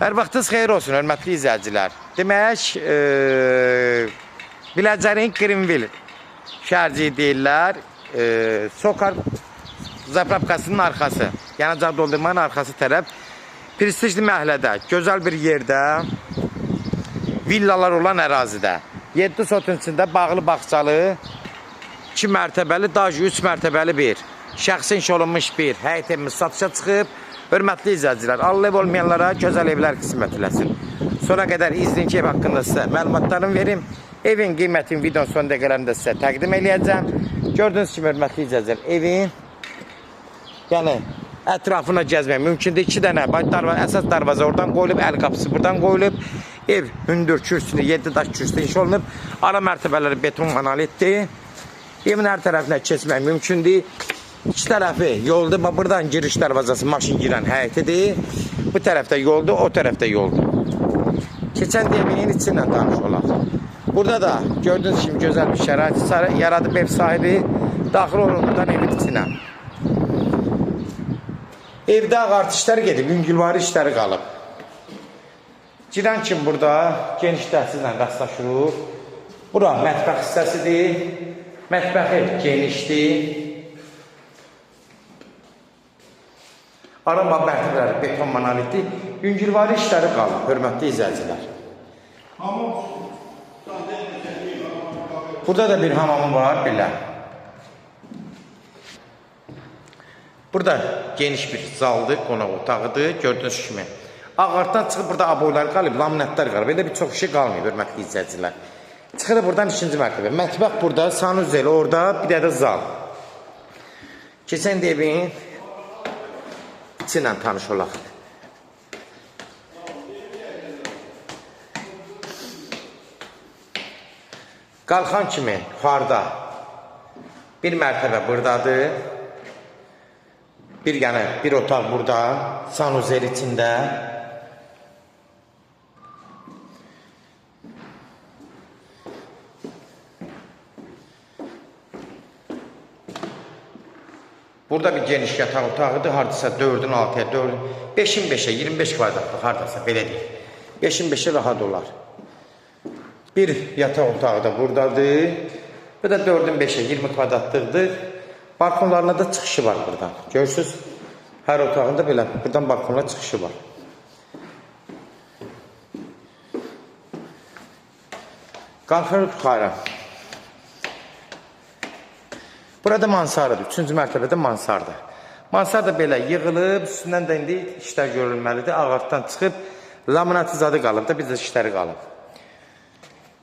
Hər vaxtınız xeyir olsun, hörmətli izləyicilər. Demək, Biləcərin Greenville şəhərciyi deyirlər. Sokar zapravkasının arxası, yanacaq doldurmanın arxası tərəf. Prestijli məhəllədə, gözəl bir yerdə, villalar olan ərazidə. 7 sotun içində bağlı bağçalı, 2 mərtəbəli, daha 3 mərtəbəli bir şəxsi inşa olunmuş bir həyət evimiz satışa çıxıb. Hörmətli izləyicilər, Allah ev olmayanlara gözəl evlər qismət eləsin. Sona qədər izləyin ki, ev haqqında sizə məlumatlarımı verim. Evin qiymətini videonun son dəqiqələrində sizə təqdim eləyəcəm. Gördüyünüz kimi, hörmətli izləyicilər, evin yəni ətrafına gəzmək mümkündür. 2 dənə əsas darvaza oradan qoyulub, əl qapısı buradan qoyulub. Ev hündür kürsülü, 7 daş kürsülü inşa olunub. Ara mərtəbələri beton monolitdir. Evin hər tərəfinə keçmək mümkündür. İki tərəfi yoldur. Bax, buradan giriş darvazası maşın girən həyətidir. Bu tərəfdə yoldur, o tərəfdə yoldur. Keçən evin içindən tanış olaq. Burada da gördüyünüz kimi gözəl bir şərait yaradıb ev sahibi. Daxil olun buradan evin içinə. Evdə ağart işləri gedib, yüngülvari işləri qalıb. Girən kim burada geniş dəhlizlə rastlaşırıq. Bura mətbəx hissəsidir. Mətbəxi genişdir. Ara mərtəbələri beton monolitdir. Yüngülvari işləri qalıb, hörmətli izləyicilər. Burada da bir hamamı var belə. Burada geniş bir zaldır, qonaq otağıdır, gördüyünüz kimi. Ağartdan çıxıb burada aboylar qalıb, laminatlar qalıb. Elə bir çox şey qalmayıb, hörmətli izləyicilər. Çıxırıq buradan ikinci mərtəbə. Mətbəx burada, sanuzel orada, bir də zal. Keçən də evin içi ilə tanış olaq. Qalxan kimi yuxarıda bir mərtəbə buradadır. Bir yəni bir otaq burada, sanuzel içində. Burada bir geniş yataq otağıdır, hardasa 4-ün 6-ya, 5-in 5-ə, 25 kvadratlıq hardasa, belə deyil. 5-in 5-ə rahat olar. Bir yataq otağı da buradadır. Bu da 4-ün 5-ə, 20 kvadratlıqdır. Balkonlarına da çıxışı var buradan. Görürsünüz, hər otağında belə buradan balkonlara çıxışı var. Qalxırıq yuxarı. Burada mansardadır. 3-cü mərtəbədə mansarda. Mansarda belə yığılıb, üstündən də indi işlər görülməlidir. Ağartdan çıxıb, laminatı zadı qalıb da, bir də işləri qalıb.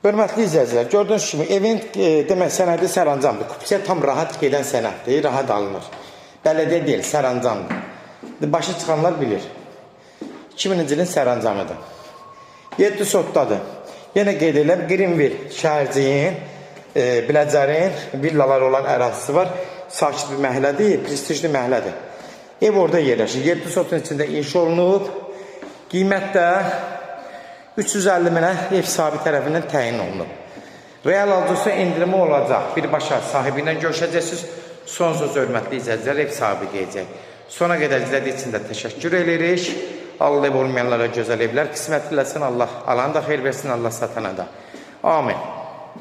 Hörmətli izləyicilər, gördüyünüz kimi evin demək sənədi sərəncamdır. Kupsiya tam rahat gedən sənəddir, rahat alınır. Bələdiyyə deyil, sərəncamdır. Başı çıxanlar bilir. 2000-ci ilin sərəncamıdır. 7 sotdadır. Yenə qeyd edirəm, Greenville şəhərciyin, Biləcərin villalar olan ərazisi var. Sakit bir məhəllədir, prestijli məhəllədir. Ev orada yerləşir. 7 sotun içində inşa olunub. Qiymət də 350 minə ev sahibi tərəfindən təyin olunub. Real alıcısı endirimi olacaq. Birbaşa sahibi ilə görüşəcəksiniz. Son söz hörmətli izləyicilər ev sahibi deyəcək. Sona qədər izlədiyi üçün də təşəkkür edirik. Allah ev olmayanlara gözəl evlər qismət eləsin. Allah alana da xeyir versin, Allah satana da. Amin.